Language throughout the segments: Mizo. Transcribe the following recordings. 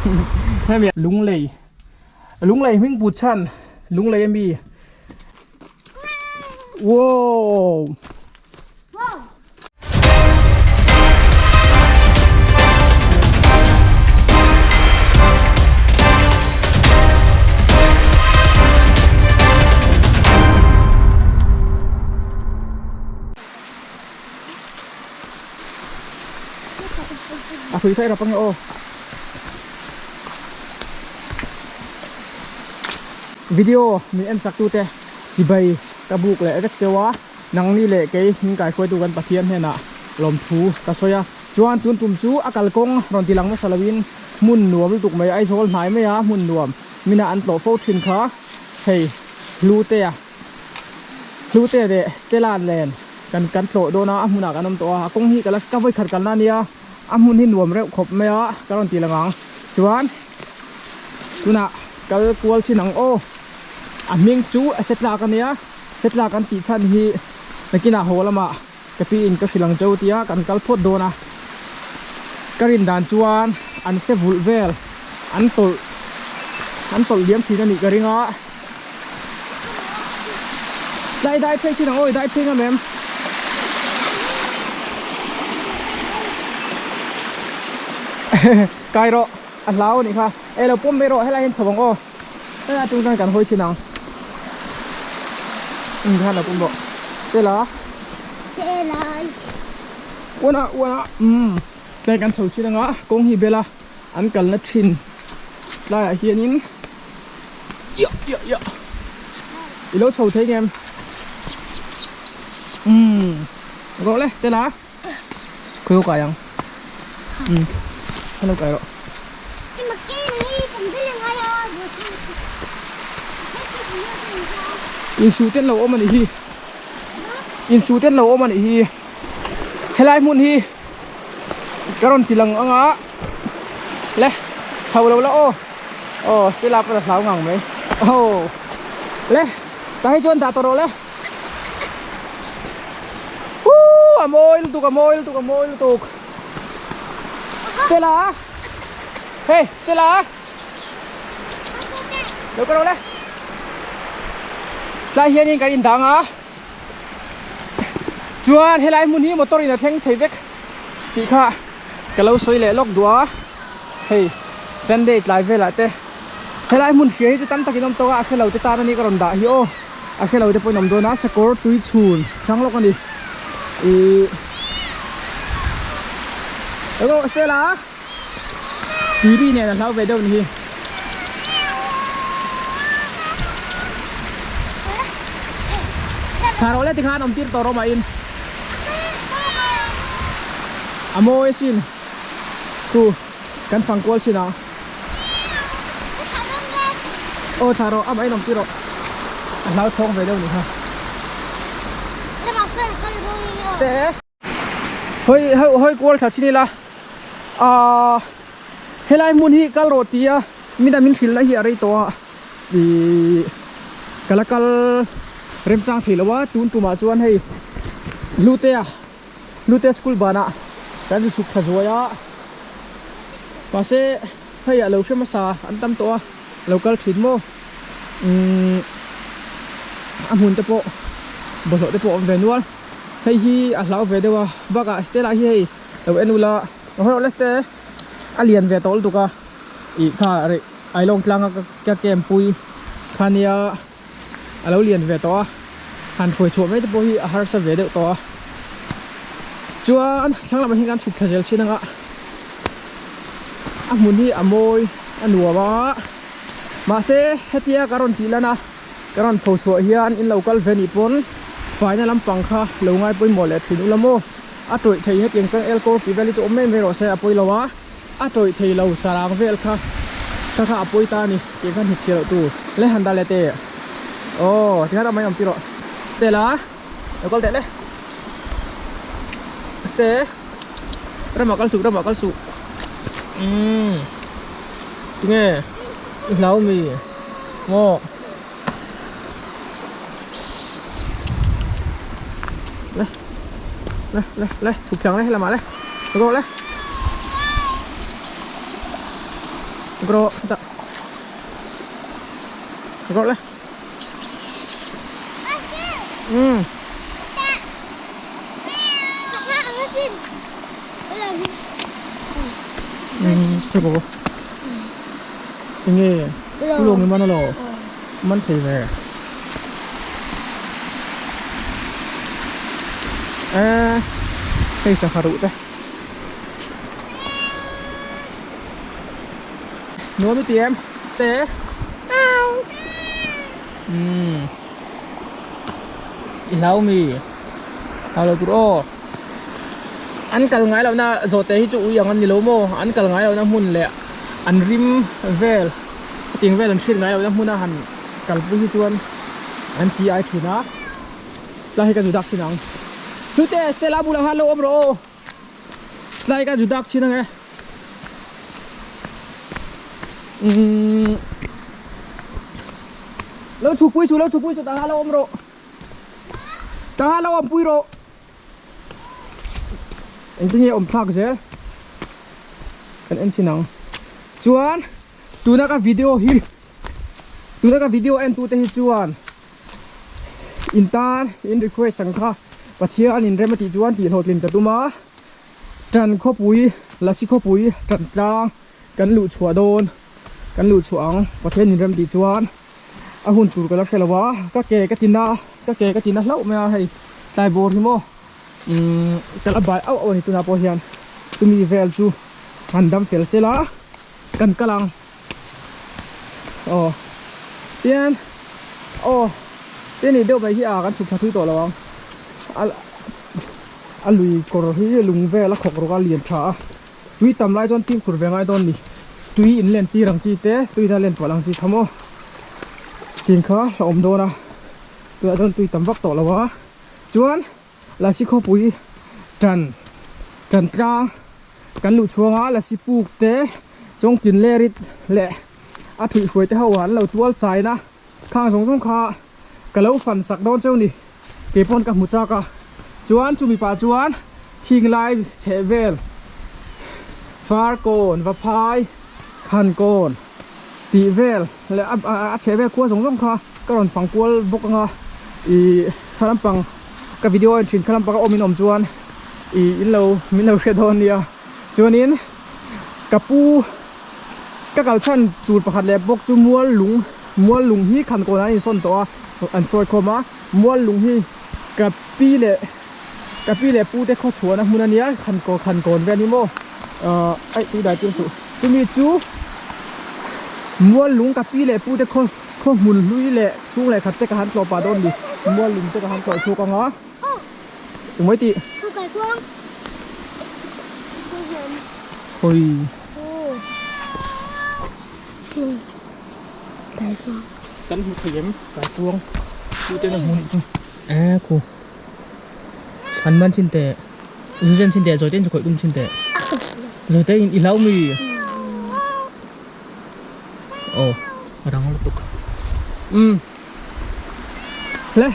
Hemi lunglei lunglei hming put chhan lunglei ami wow A hrui kha i rap ange aw. Video min en sak tute chibai ka buk leh vek cheu a, nangni leh kei min kaihruaitu kan Pathian hnenah lawmthu ka sawi a. Chuan tun tum chu a kalkawng rawn ti lang nasa loin hmun nuam lutuk mai Aizawl hnai mai a hmun nuam mina an tlawh fo thin kha hei Hlutea Hlutea leh Stella nen kan kan tlawh dawn a a hmunah kan awm tawh a a kawng hi ka la ka vawi khat kalna ania a hmun hi nuam reuh khawp mai a ka rawn ti lang ang chuan tunah kal kual chin ang aw a hming chu a setlak ania setlak an tih chhan hi nakinah haw lamah ka pi in ka hrilh ang cheu tia kan kal phawt dawn a ka rin dan chuan an se vulh vel an tawlh an tawlh liam thin anih ka ring a tlai dai phei chin ang aw i dai phei ngam em kai rawh a hlau anih kha e lo pawm mai rawh helai hian chho ang aw helai atang chuan kan hawi chin ang um khan lo pawm rawh Stella Stella uana uana um tlai kan chho chin anga kawng hi bela an kalna thin tlaiah hianin Ia ia ia I lo chho thei ngem Umm Rawh le Stella Khawi ho kai ang Umm Hello kai rawh Insu te an lo awm a nih hi Insu te an lo awm a nih hi Helai hmun hi ka rawn ti lang ang a Le chho lo la aw Aw Stella pawh a hlau ngang mai Aw Le tah hi chuan dah tawh rawh le Woo a mawi lutuk a mawi lutuk a mawi lutuk Stella Hey Stella Lo ka rawh le Tlai hianin kan indang a Chuan helai hmun hi motor in a thleng thei vek tih kha ka lo sawi leh lawk duh a hei Sunday tlai velah te helai hmun hria hi chu tam takin awm tawk a a hrelo te tan ani ka rawn dah hi aw a hrelo te pawhin awm dawn a sakawr tui chhun hrang lawk ani ihh rawh Stella tui ri nen a hlau ve deuh ni hi. Thla rawh le tikhan awm tir tawh rawh mah in a mawi asin khu kan fang kual thin ang aw thla rawh amah in awm tir rawh a hlau thawng ve deuh ni kha ste hawi hawi kual thla chin ila ahh helai hmun hi kal rawh tia mina min hrilh na hi a rei tawh a ihh ka la kal remchang thei lo a tun tumah chuan hei Hlutea Hlutea school banah kan zu chhuk thla zuai a mahse hei a lo hre hmasa an tam tawh a lo kal thin maw umm a hmun te pawh bawlhhlawh te pawh a awm ve nual. Hei hi a hlau ve deuh a bakah Stella hi hei lo en ula hawi rawh le Ste a lian ve tawh lutuk a ih kha rei Ailawng tlanga ka camp pui kha nia a lo lian ve tawh a han hruai chhuah mai te pawh hi a harsa ve deuh tawh a chuan thlang lamah hian kan chhuk thla zel thin anga a hmun hi a mawi a nuam a mahse hetia ka rawn tih lan a. Ka rawn pho chhuah hian in lo kal ve nih pawn faina lampang kha lo ngai pawimawh leh thin ula maw? A tawih thei hetiang chuan elkawr tih vel hi chu awm mai mai rawh se a pawi lo a, a tawih thei lo sarang vel kha kha kha a pawi ta a ni tih khan hnutchhiah loh tur le han dah leh teh aw tikhan a mai awm tir rawh Stella lo kal teh le Ste ramah kal suh ramah kal suh umm tinge i hlau mi. Maw Le Le le le chhuk tlang le helamah le rawh le Rawh hetah rawh le umm umm chu bawk enge ulawng i man alo man thei ve eh hei sangha ruh te. Nuam i ti em? Ste? Umm. I hlau mi? Hlau lo tur aw. An kal ngai lohna zawhte hi chu ui ang an ni lo maw? An kal ngai lohna hmun leh an rim vel hetiang vel an hriat ngai lohna hmuna han kalpui hi chuan an chi ai thin a. Tlai hi ka zu dak thin ang. Hlute Stella bulah khan lo awm rawh aw. Tlai ka zu dak thin ang e. Umm. Lo chhuk pui su lo chhuk pui su tah khan lo awm rawh. Tah khan lo awm pui rawh. Engtin nge awm thlak zel. Kan en thin ang. Chuan tuna ka video hi tuna ka video en tute hi chuan In tan in request ang kha Pathian in rem a tih chuan tih hlawhtlin ka tum a, Tan khawpui, Lasi khawpui, Tan tlang kan luh chhuah dawn, kan luh chhuah ang Pathian in rem tih chuan a hun tur ka la hre lo a, ka ke ka ti na, ka ke ka ti na hlauh mai a hei tlai bawr hi maw umm ka la bai auh auh a ni tunah pawh hian chumi vel chu han dam fel sela kan kal ang. Aw tian aw tian ih deuh mai hi a kan chhuk tha thui tawh lo ang a a lui kawr hi lung vel a khawk rawk a lian tha a tui tam lai chuan fimkhur ve ngai dawn ni tui in len tir ang chi te tui in a len palh ang chi kha maw tin kha a awm dawn a tunah chuan tui tam vak tawh lo a chuan Lasi khawpui tan tan tlang kan luh chhuang a lasi puk te chawngtin lerit leh a thuih hruai te ho an lo tual chaina khang zawng zawng kha ka lo fan sak dawn cheu ni kei pawn ka hmu chak a chuan chumi pah chuan khing lai chheh vel far kawn va phai khan kawn tih vel leh a chheh vel khua zawng zawng kha ka rawn fang kual bawk anga ih kha lampang ka video en thin kha lampang a awm in awm chuan ih in lo min lo hre dawn nia chuanin ka pu ka kal chhan tur pakhat leh bawk chu mual lung mual lung hi khan kawn an insawn tawh a an sawi khawm a mual lung hi ka pi leh ka pi leh pu te khaw chhuahna hmun ania khan kaw khan kawn vel hi maw ahh aih tui dai tir suh chumi chu mual lung ka pi leh pu te khaw khaw hmun hlui leh chhung leh khat te ka han tlawh pah dawn ni mual lung te ka han tlawh chhuak ang a engmawii tih hawi kan hmu thei em kaikuang tu ten a hmu nih chu e khu an man chin teh zu zen chin teh zawi ten chu khawih tum chin teh zawi te in i hlau mi aw a rang lutuk umm le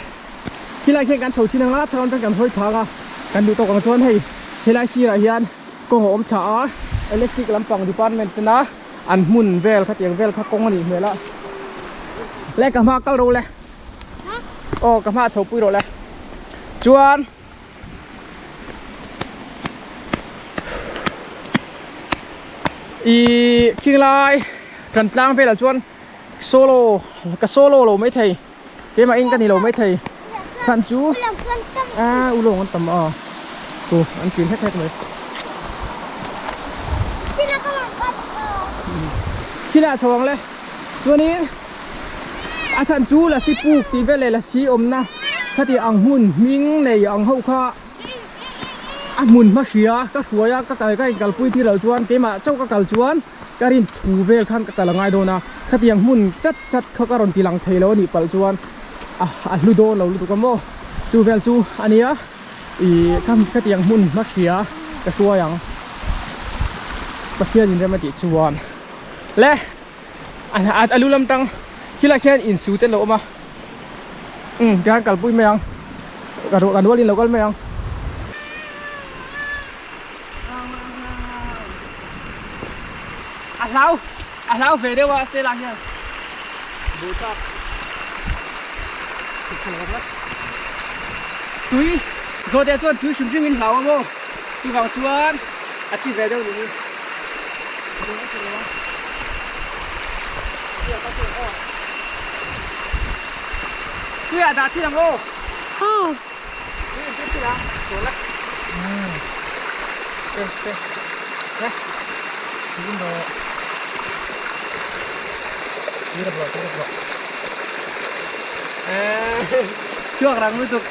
khilai khian kan chho chin anga chhan kan hawi thlak a kan duh tawk ang chuan hei helai sirah hian kawng a awm thla a electric lampang department tena an hmun vel khatiang vel kha kawng a nih hmel a le ka hma kal ro le aw ka hma chho pui rawh le chuan Ihh khing lai kan tlang velah chuan solo ka solo lo maithei keimah in ka ni lo maithei chhan chu ah ulawng an tam a ku an chin hlek hlek mai thil ah chho ang le chuanin a chhan chu lasi puk tih vel leh lasi awmna khati ang hmun hming nei ang ho kha. A hmun hma hria ka hruai a ka kal ka inkalpui tir loh chuan keimah chauh ka kal chuan ka rin thu vel khan ka kal a ngai dawn a khatiang hmun chat chat kha ka rawn ti lang thei lo a nih palh chuan a a hlu dawn lo lutuk a maw chu vel chu a nia ih khatiang hmun hma hria ka hruai ang Pathian in rem a tih chuan le a lu lam tang khilai khian insu te an lo awm a. Umm tikhan kalpui mai ang ka ruah kan rualin lo kal mai ang. A hlau. A hlau ve deuh a Stella hian buhchak tui zawhte chuan tui hrim hrim in hlau a maw chuvang chuan a thi ve deuh ni tui ah dah chin ang aw tui in tir chin ang chawl la te te te tui in rawh tui rawh tui rawh chhuak rang lutuk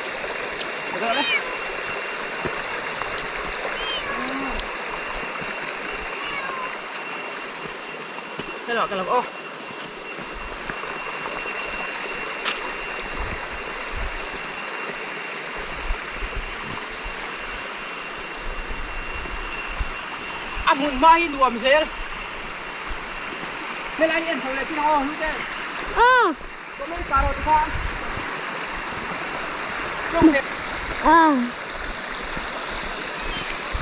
Hello, ka lam aw. A hmun hma hi nuam zel. Helai hi en chho leh chin ang aw, Hlute. Aw. Comment pa rawh tikhan. Tawng leh. Aw.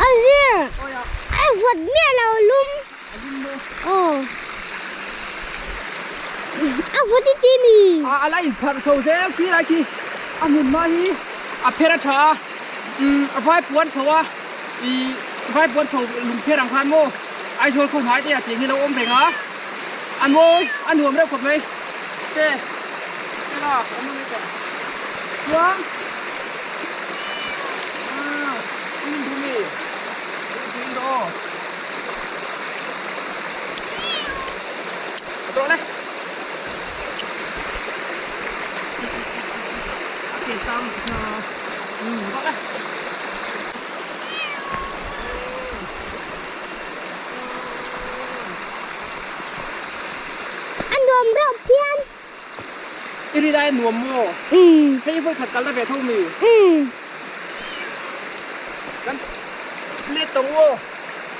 A zir. Awi a. A vawt miah lo lum. A lum maw? Aw. A vawt i ti mi. A a la inpharh chho zel khi lai khi a hmun hma hi a pher a tha a umm a vai puan pho a ih vai puan pho lung pher ang khan maw Aizawl khaw hnai te ah tiang hi a lo awm reng a a mawi a nuam reuh khawp mai. Te Stella an awm tawh chuan ah in duh mi in duh aw a tawh le a ke tang na um tawh le. A nuam reuh phian. I ri lai a nuam maw? Umm. Hei vawi khat kalna ve tho mi? Umm. Kan let tawng aw.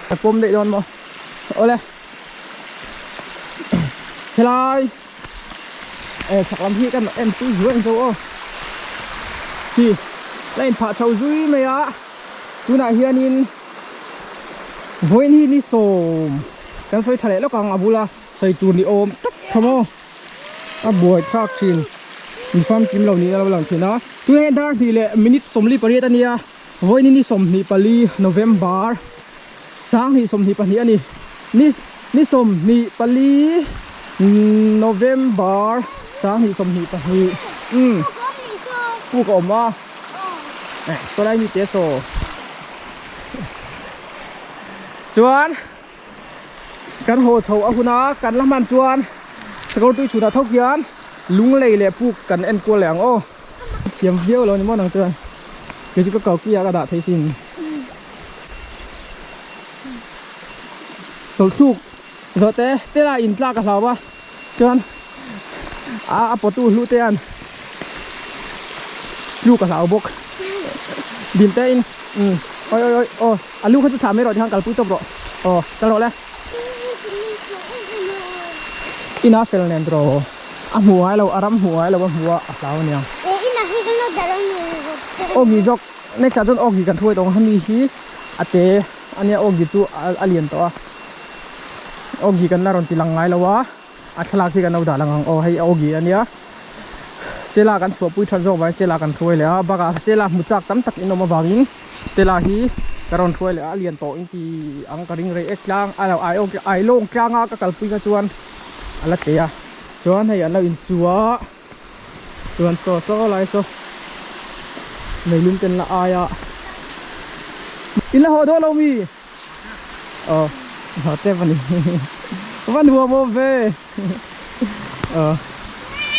Ka pawm daih dawn maw? Awle. Helai eh chhak lam hi kan en pui zuai ang chu aw. Khi la inphah chho zui mai a. Tunah hianin vawiin hi ni sawm kan sawi tha leh lawk ang a bula sawi tur ni awm tak kha maw a buai thlak thin mi famkim lo niin a lo lang thin a tunah hian dar hnih leh minute 48 a nia vawiin hi ni 24 November sanghnih 22 a ni ni ni 24 November sanghnih 22 umm puk a awm a. Saw lai mi te saw chuan kan haw chho a hun a kan la hman chuan sakawr tui chhunah thawk hian lung lei leh puk kan en kual leh ang aw thiam viau lo ni maw nang chuan kei chu ka kau ki ah ka dah thei sin tawlh thluk zawh te Stella in tlak a hlau a chuan a a pawtu hlu te an tluk a hlau bawk dil te in umm awi awi awi aw a lu kha chu thla mai rawh tikhan kalpui tawp rawh aw kal rawh le ina fel nen tawh a hmu ngai lo a ram hmu ngai lo a hmu a a hlau aniang awgi zawk next ah chuan awgi kan thuai tawh ang hemi hi a te ania awgi chu a lian tawh a. Awgi kan la rawn ti lang ngai lo a a thlalak hi kan lo dah lang ang aw hei awgi a nia Stella kan chhuahpui that zawk vangin Stella kan hruai leh a bakah Stella hmu chak tam tak in awm avangin Stella hi ka rawn hruai leh a a lian tawh in ti ang ka ring rei ek tlang a lo ai ai lawng tlang a ka kalpui kha chuan a la tle a chuan hei an lo insu a chuan saw saw lai saw meilum ten la ai a in la haw dawn lo mi. Aw ha tep a ni va nuam awm ve aw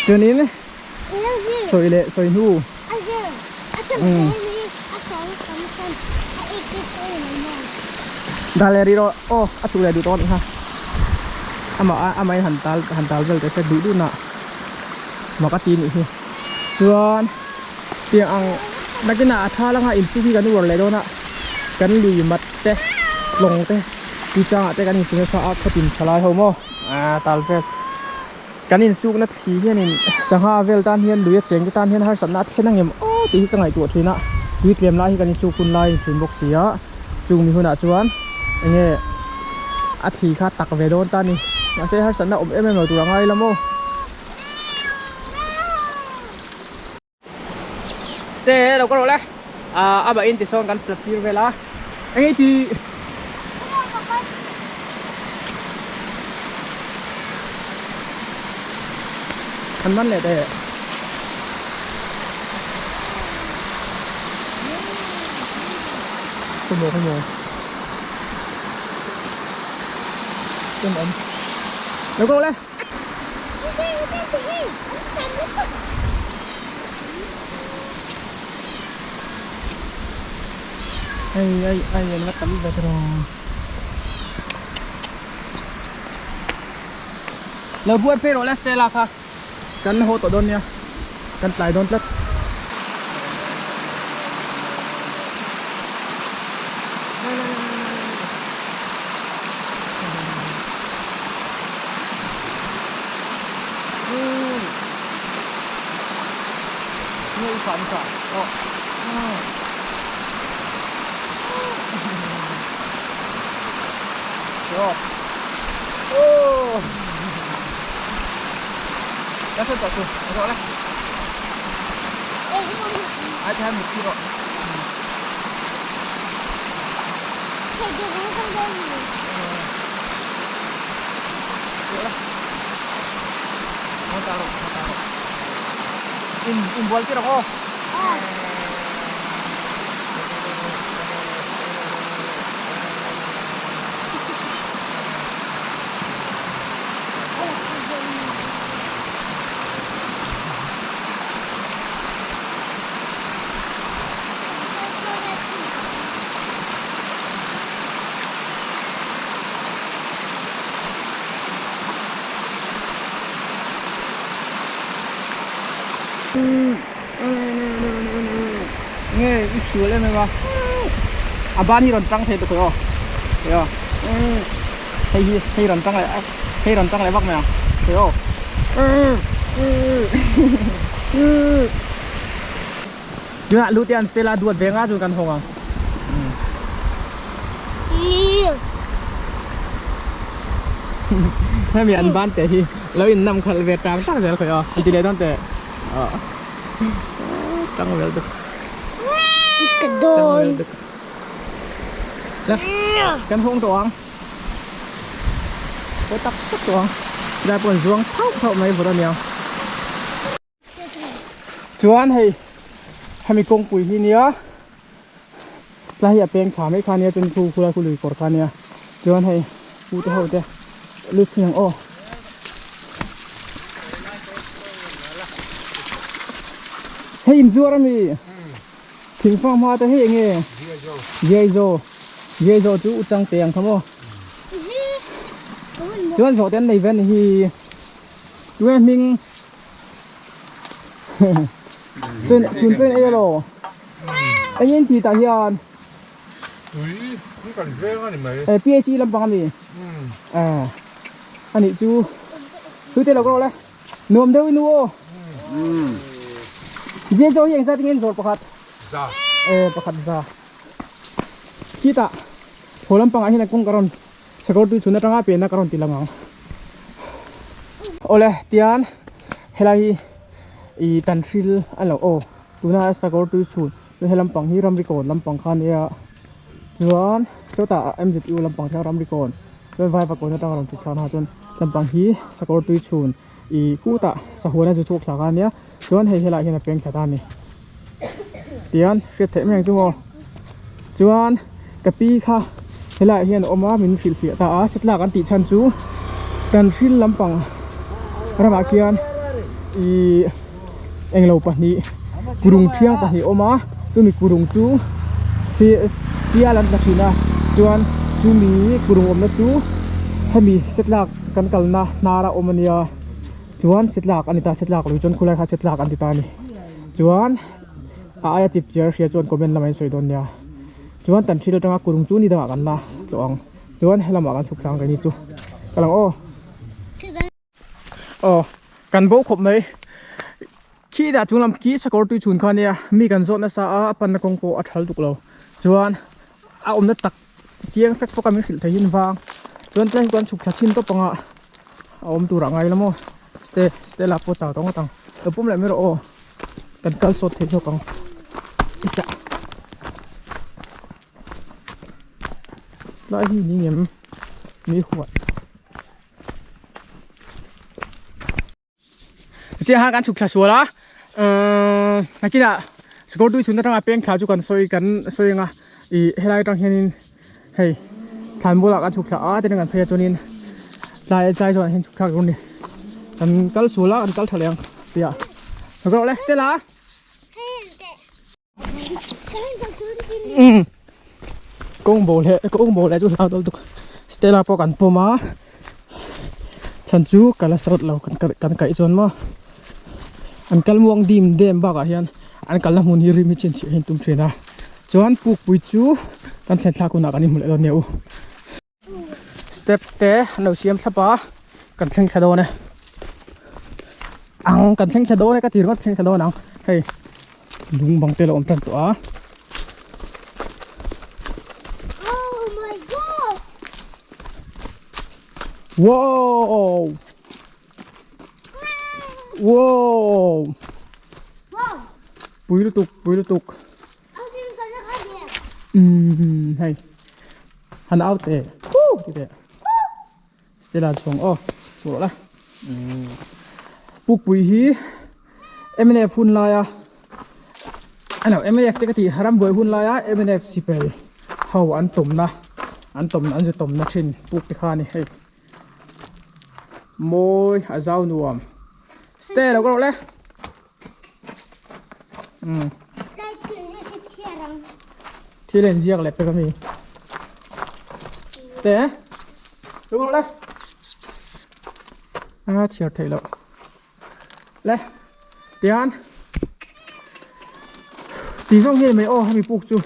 chuanin sawi leh sawi hnu umm dah leh rih rawh aw a chhuk leh duh tawh a nih kha amah a amahin han tal han tal vel teh se duh duh nah mak a ti a nih hi chuan. Tiang ang nakinah a tha langa insuk hi kan uar leh dawn a, kan lui mat te tlawng te tuichangah te kan insuk nasa a khawtin tha lai ho maw aaa tal vel kan insukna thli hianin sangha vel tan hian lui a cheng te tan hian harsatna a thlen angem aw tih hi ka ngaihtuah thin a tui tlem lai hi kan insuk hun lai thin bawk si a chung mi hunah chuan enge a thli kha tak ve dawn ta a ni. Mahse harsatna awm em em lo tur a ngai la maw. Ste lo ka rawh le. Ah a bah in tisawn kan plat tir vel a. Eng ei ti. An man leh teh. Khaw maw khaw maw. Kem awm. Lo ka rawh le. Ai ai ai an la tam vet rawh. Lo buai phei rawh le Stella kha. Kan haw tawh dawn nia. Kan tlai dawn tlat. Nge i sual em em a a ban hi rawn tang thei ta khawi aw khawi aw hei hi hei rawn tang leh hei rawn tang leh vak mai ang khawi aw tunah lut hian Stella duat ve nga chuan kan hawng ang. Hemi an ban te hi lo in nam khalh ve tang tang zel khawi aw an ti leh dawn teh aw tang vel deuh tang vel deuh le kan hawng tawh ang haw tak tak tawh ang tilai pawh an zuang thauh thauh mai vawt ania. Chuan hei hemi kawngpui hi nia tlai hi a peng thla mai kha nia chuan khu khulai khu lui kawr kha nia chuan hei pu te ho te lut chhin ang aw. Hei inzuar ami thingfang hma te hei enge Jaizo Jaizo chu u chang te ang kha maw chuan zawh te an nei ve a ni hi tunge hming. Chun chun chuan ei alo eng in ti tah hian tui hi kan veng ani mai e PHE lampang ami e ani chu tui te lo ka rawh le nuam deuh inu aw je chaw hi engzat in nge zawr pakhat za e pakhat za khitah haw lampangah hian a kawng ka rawn Sakawr tui chhun atanga pianna ka rawn ti lang ang. Awle tian helai hi ih tan hril a lo aw tuna sakawr tui chhun chu he lampang hi ramri kawn lampang kha ania chuan sawtah M_Z_U lampang hian ramri kawn chuan vaiva kawn atanga rawn chhuk thla na chuan lampang hi sakawr tui chhun ih kutah sahuan a zu chhuak thla kha ania chuan hei helaiah hian a peng thla ta a ni tian hriat theih mai ang chu maw chuan ka pi kha helaiah hian a awm a min hrilhfiah ta a setlak an tih chhan chu kan hril lampang ramah khian ihh englo pahnih kurung thiang pahnih a awm a chumi kurung chu sial an tla thin a chuan chumi kurung awmna chu hemi setlak kan kalna hnar a awm a nia. Chuan setlak a ni ta setlak lui chuan khulai kha setlak an ti ta a ni chuan a aia chip chiar hria chuan comment lamah in sawi dawn nia chuan tan thil atanga kurung chu ni dangah kan la tlawh ang chuan helamah kan chhuk thlang keini chu ka lang aw aw kan bo khawp mai khi dah chung lam khi sakawr tui chhun kha nia mi kan zawt nasa a a panna kawng pawh a thal tuk lo chuan a awmna tak chiang fek fawk a min hrilh thei hin vang chuan tlai hi kan chhuk thla chhin tawp ang a. a awm turah ngai la maw ste stella pawh chau tawh ngawt ang lo pawm leh mai rawh aw kan kal sawt thei zawk ang chah tlai hi ni ngem mi huat. Chiah khan kan chhuk thla sual a uhh nakinah sikawr tui chhun atanga peng thla chu kan sawi kan sawi ang a ih helai atang hianin hei thlan bulah kan chhuk thla a tin kan phei a chuanin tlai tlai zawnah hian chhuk thlak tur a ni kan kal sual a kan kal tha leh ang tih ah rawh le Stella umm kawng bo leh kawng bo leh chu hlau deuh lutuk Stella pawh kan pawm a chhan chu ka la sawt lo kan kan kaih chuan maw an kal muang dim dem bakah hian an kalna hmun hi rim hi chhinchhiah hi an tum thin a chuan pukpui chu kan thlen thlak hunah kan inhmu leh dawn nia u. Step te an lo siam thlap a kan thleng thla dawn e ang kan thleng thla dawn e ka ti ringawt thleng thla dawn ang hei lung bang te a lo awm tan tawh a. Oh my god! Wow! Wow! Wow! Pui lutuk pui lutuk. Umm hei han out e hu ti teh Stella chhung aw chhuah rawh la umm pukpui hi mnf hun laia ano mnf te ka tih rambuai hun laia mnf sipel ho an tawmna an tawmna an zu tawmna thin puk te kha a ni hei mawi a zau nuam Stella ka rawh le. Um. Thil en ziak leh pek ami. Te. Lu le. A chhiar theih loh. Le. Tian. Ti zawng hi mai aw hemi puk chu.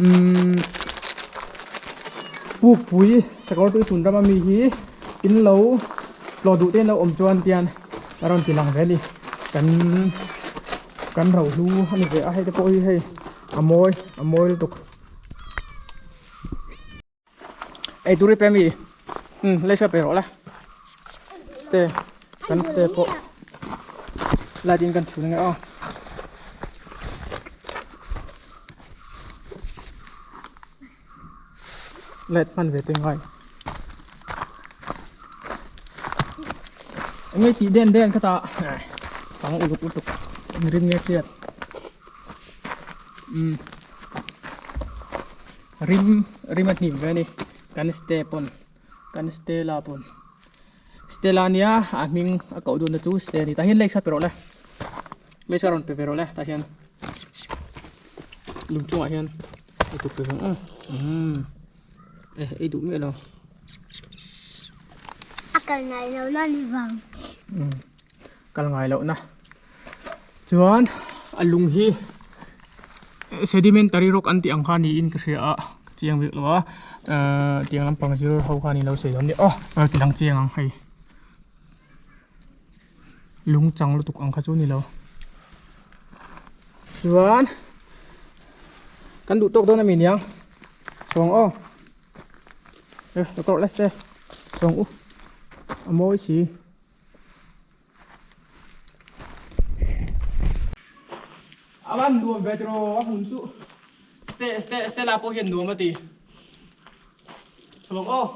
Um. Puk pui sakawr tui chhun ram ami hi in lo tlawh duh te in lo awm chuan tian a rawn ti lang ve a ni kan kan rohlu a ni ve a hei te pawh hi hei a mawi a mawi lutuk ei tur hi pe mi um lei saw pe rawh la ste kan ste pawh light in kan chhun ange aw. Light hman ve te ngai enge tih den den kha tah pang uluk lutuk rin nge hriat um rim rim a hnim ve a ni kan step pawn kan stella pawn stella nia a hming a koh dun na chu stella a ni tah hian lei sa pe rawh le lei sa rawn pe ve rawh le tah hian lung chungah hian. Ei tuk pe vang umm eh ei duh miah lo. A kal ngai loh na ni vang. Umm kal ngai loh na chuan a lung hi sedimentary rock an tih ang kha niin ka hria a ka chiang bik lo a ehh tiang lampang zir ho khan in lo sawi dawn nia aw a ti lang chiang ang hei lung chang lutuk ang kha chu ni lo chuan. Kan duh tawk dawn a mi niang sawng aw e ka kawrh les te sawng u a mawi si a van nuam ve tiraw a hmun chu ste ste stella pawh hian nuam a ti sawng aw.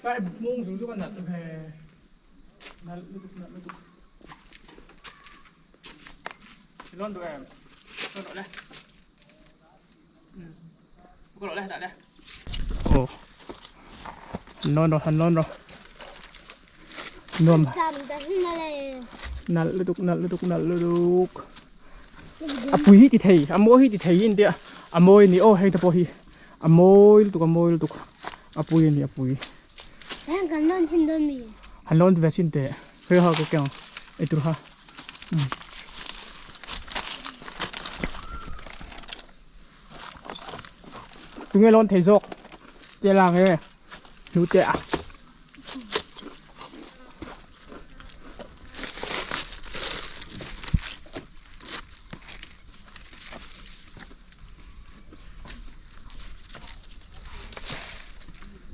Kai mung zung chu ka nalh ve nalh lutuk nalh lutuk Silon duh em Silon duh le Ka rawh le dah le Oh Han lawn rawh han lawn rawh Nuam Nalh lutuk nalh lutuk nalh lutuk A pui hi ti thei a mawi hi ti thei hi an tia a mawi a ni aw hei te pawh hi a mawi lutuk a mawi lutuk a pui a ni a pui Heng kan lawn chin dawn mi Han lawn ve chin teh hei ha ka keng ei tur ha Tunge lawn thei zawk che lang e hnute a.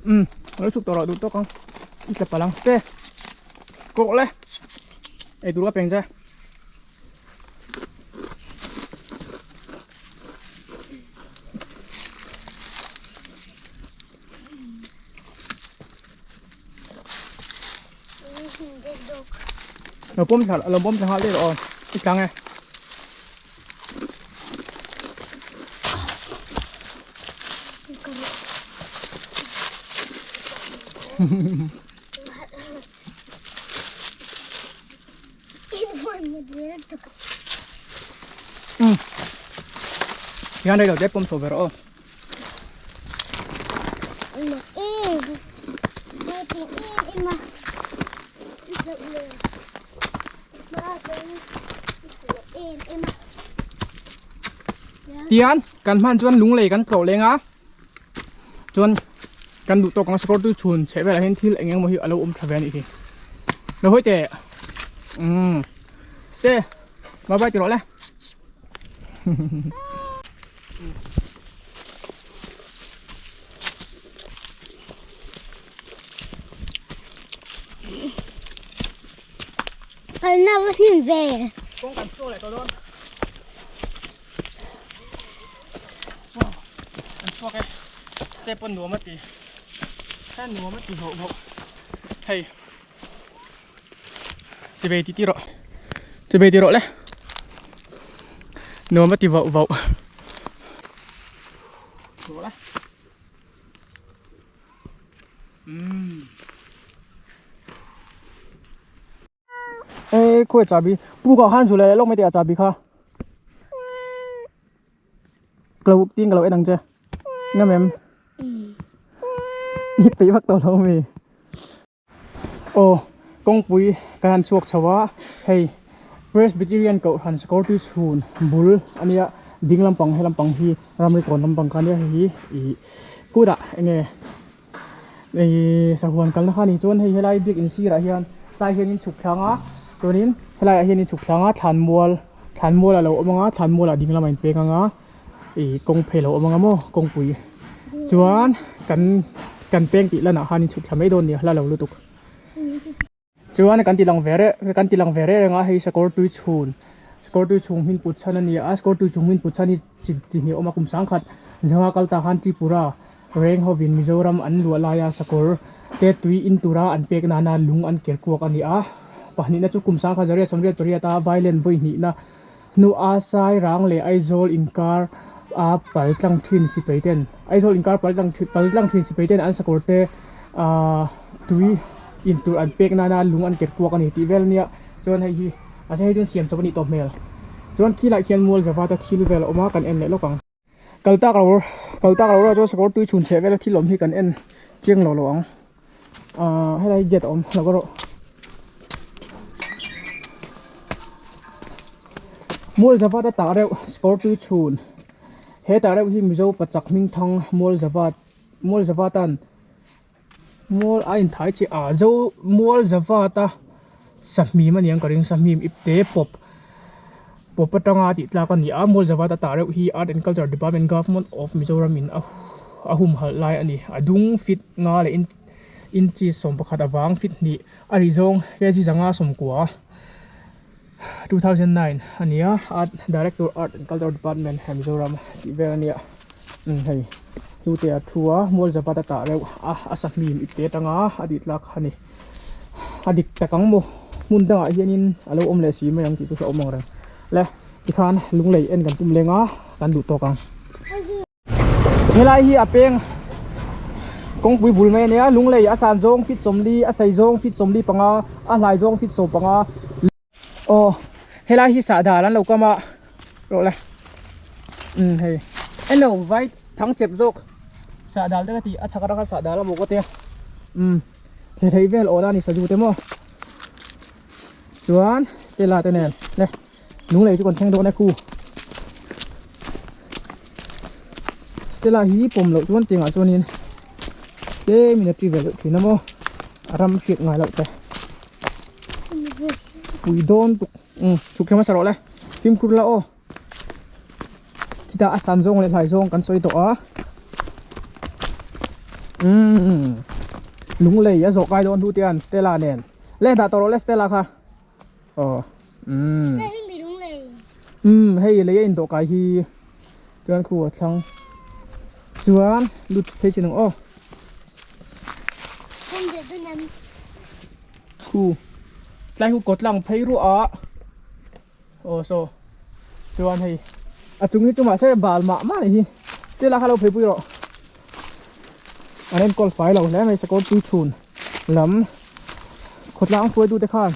Um lo chhuk tawh rawh duh tawk ang i tla palh ang te kawk le eitur ka peng che. Lo pawm thla lo pawm thla nghal daih rawh aw i tlang e. Hian rei lo te pawm chho ve rawh aw. Tian kan hman chuan lung lei kan tlawh leng a chuan kan duh tawk ang sakawr tui chhun chheh velah hian thil eng eng emaw hi a lo awm tha ve a nih hi lo hawi teh umm te bye bye ti rawh le. Kalna va hnim ve. Kawng kan chhuak leh tawh dawn. Kan chhuak e. Step pawn nuam a ti. Kha nuam a ti hlauh hlauh. Hei. Chibei ti ti rawh. Chibei ti rawh le. Nuam a ti vauh vauh. Rawh le. Ê khawi chabi pu ka khan zu leh lawk mai teh a chabi kha ka lo tin ka lo en ang che ngam em i peih vak tawh lo ami aw kawngpui kan han chhuak chho a hei Presbyterian kohhran security chhun bul ania ding lampang he lampang hi ramri kawn lampang kha ania hei hi ih kutah enge Ih sahuan kalna kha ni chuan hei helai biakin sirah hian tlai hian in chhuk thlang a chuanin helaiah hian in chhuk thlang a thlanmual thlanmual a lo awm ang a thlanmual ah ding lamah in peng ang a ih kawng phei a lo awm ang a maw kawngpui chuan kan kan peng tih lanah khan in chhuk thla mai dawn a ni a hla lo lutuk. Chuan kan ti lang ve reh kan ti lang ve reh reng a hei sakawr tui chhun sakawr tui chhung hmin put chhan a ni a sakawr tui chhung hmin put chhan hi chi chi hnih a awm a kum sangkhat zanga kal tah khan Tripura reng hovin Mizoram an luah laia sakawr te tui in tura an pek nana lung an ker kuak a ni a pahnihna chu kum sangkhat zariat sawmriat pariat a violent vawi hnihna hnu a Sairang leh Aizawl inkar a pal tlang thin sipai ten Aizawl inkar pal tlang thin pal tlang thin sipai ten an sakawr te ahh tui in tur an pek nana lung an ket kuak a ni tih vel ania chuan hei hi mahse hei chuan siam chawp a nih tawh hmel chuan khilai khian mual zavata thil vel a awm a kan en leh lawk ang. Kal tak lo kal tak lo erawh chuan sakawr tui chhun chheh vela thil awm hi kan en chiang lo lo ang ahh helai hi gate a awm lo erawh mual zavat a tah reuh sakawr tui chhun he tah reuh hi mizo pachak hming thang mual zavat mual zavat an mual a inthai chi ah zo mual zavat a sahmim a ni ang ka ring sahmim ipte pawp pawp atanga tih tlak a ni a mual zavat a tah reuh hi art and culture department government of mizoram in a a humhalh lai a ni a dung fit nga leh in inches 11 avang fit hnih a ri zawng kg zanga sawmkua 2009 a ni a art director art and culture department he mizoram tih vel a nia umm hei hlute a thu a mual zavat a tah reuh a a sahmim ipte atanga a tih tlak a ni a dik tak ang maw hmun dangah hianin a lo awm leh si mai ang tih chu a awm ang reng le tikhan lunglei en kan tum leng a kan duh tawk ang. Helai hi a peng kawngpui bul mai a nia lunglei a san zawng feet 40 a sei zawng feet 45 a hlai zawng feet 15 aw helai hi sahdal an lo kam a rawh le umm hei eng lo vai thang chep zawk sahdal te ka ti a chhak atanga sahdal a maw ka tia umm thei thei vel awh na a ni sazu te maw chuan stella te nen le. Lunglei chu kan thleng dawn e khu. Stella hi pawm loh chuan tiangah chuanin tlemin a ṭi ve deuh ṭhin a maw a ram hriat ngai loh te. Pui dawn tuk umm chhuk thleng hmasa rawh le fimkhur la aw. Khitah a san zawng leh hlai zawng kan sawi tawh a. Umm lunglei a zawh kai dawn hnu te an Stella nen le dah tawh rawh le Stella kha aw umm umm hei lei a indawh kai hi chuan khu a thlang chuan lut phei chin ang aw khu tlai khu kawt lang phei ruah a aw saw chuan hei a chung hi chu mahse bal mah mah a nih hi stella kha lo phei pui rawh an enkawl fai lo hle mai sakawr tui chhun lam khawtlang hruaitu te khan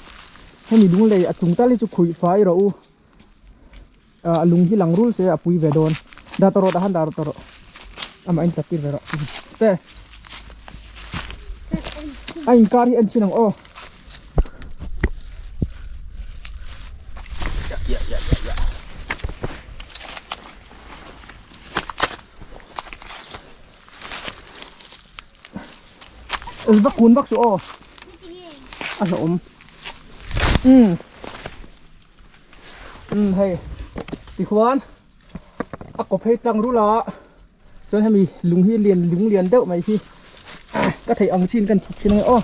hemi lung lei a chung tal hi chu khuih fai rawh u ah lung hi lang rul se a pui ve dawn dah tawh rawh dah han dah tawh rawh amah in tlat tir ve rawh te a inkar hi en chhin ang aw. Vak kun vak suh aw a hlauhawm umm umm hei tikhuan a kaw phei tlang rul a chuan hemi lung hi lian lung lian deuh mai hi ka theih ang chin kan chhuk thin ange aw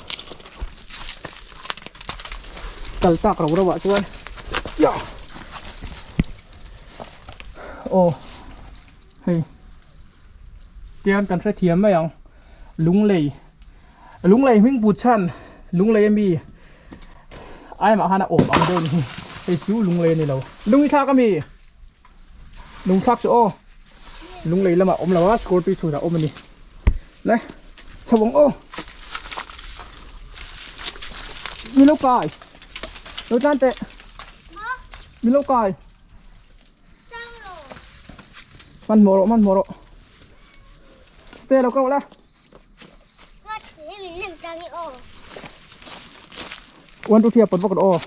kal tak ro ro ah chuan yah aw hei tian kan hrethiam mai ang lunglei lunglei hming put chhan lunglei ami ai mah khan a awm ang deuh a ni hei chu lunglei a ni lo lung i thlak ami lung thlak chu aw lunglei lamah awm lo a scorpio chhunah awm a ni le chho ang aw mi lo kai lo tlan teh mi lo kai hmanhmawh rawh hmanhmawh rawh stay lo kal rawh le one two three a pawt vak rawh aw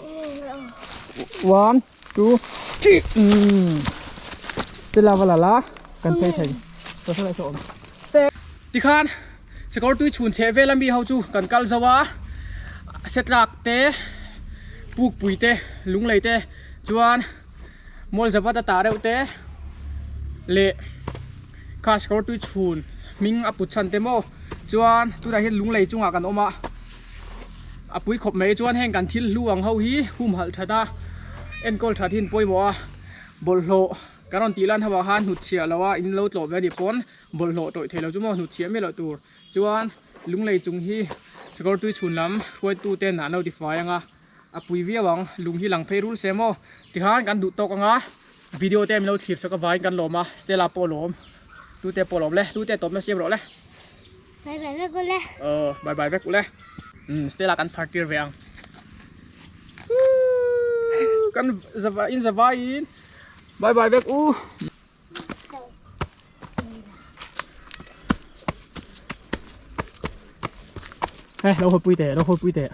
one two three umm stella va la la kan phei thei tikhan sakawr tui chhun chheh vel ami ho chu kan kal zo a setlak te pukpui te lunglei te chuan mual zavat a tah reuh te leh kha sakawr tui chhun hming a put chhan te maw chuan tunah hian lunglei chungah kan awm a a pui khawp mai chuan heng kan thil hlu ang ho hi humhalh that a enkawl that hi an pawimawh a bawlhhlawh kan rawn tih lan ho ah khan hnutchhiah lo a in lo tlawh ve a nih pawn bawlhhlawh tawih theih loh chu maw hnutchhiah miah loh tur chuan lunglei chung hi sakawr tui chhun lam hruaitu ten an lo tifai ang a. A pui viau ang, lung hi lang phei rul se maw? Tikhan kan duh tawk anga video te min lo thlir sak avangin kan lawm a, Stella pawh a lawm, tute pawh a lawm le, tute tawpna siam rawh le. Bye bye vek ule. Aw, bye bye vek ule. Umm, Stella kan phar tir ve ang. Kan in zavaiin bye bye vek u. Hei, lo haw pui teh, lo haw pui teh.